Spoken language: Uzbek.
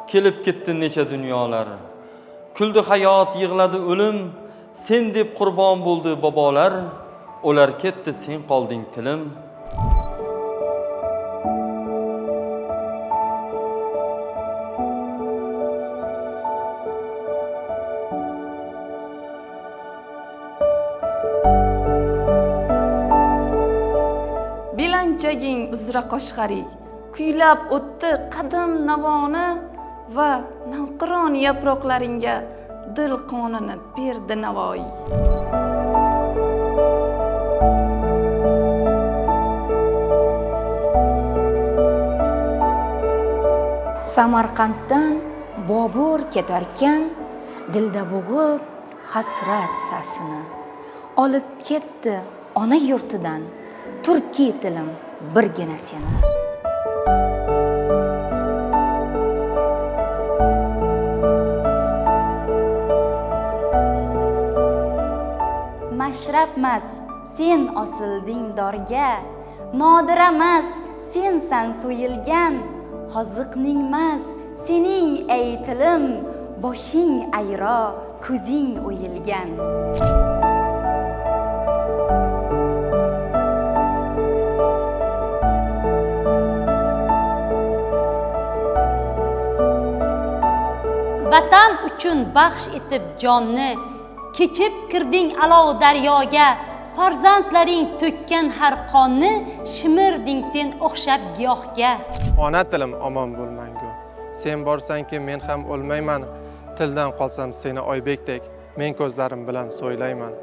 Kelib ketdi necha dunyolar. Kuldi hayot, yig'ladi o'lim, sen deb qurbon bo'ldi bobolar. Ular ketdi, sen qolding tilim. Belanchaging uzra Qoshg'ariy, kuylab o'tdi qadim navoni va navqiron yaproqlaringga dil qonini berdi Navoiy. Samarqanddan Bobur ketarkan, dilda bo'g'ib hasrat sasini olib ketdi ona yurtidan turkiy tilim birgina seni. Mashrabmas, sen osilding dorga, nodiramas, sensan so'yilgan, hoziqningmas, sening ey tilim, boshing ayro, ko'zing o'yilgan. Vatan uchun baxsh etib jonni, kechib kirding alov daryoga, farzandlaring to'kkan har qonni shimirding sen o'xshab giyohga. Ona tilim omon bo'l mangu. Sen borsangki men ham o'lmayman. Tildan qolsam seni Oybekdek, men ko'zlarim bilan so'ylayman.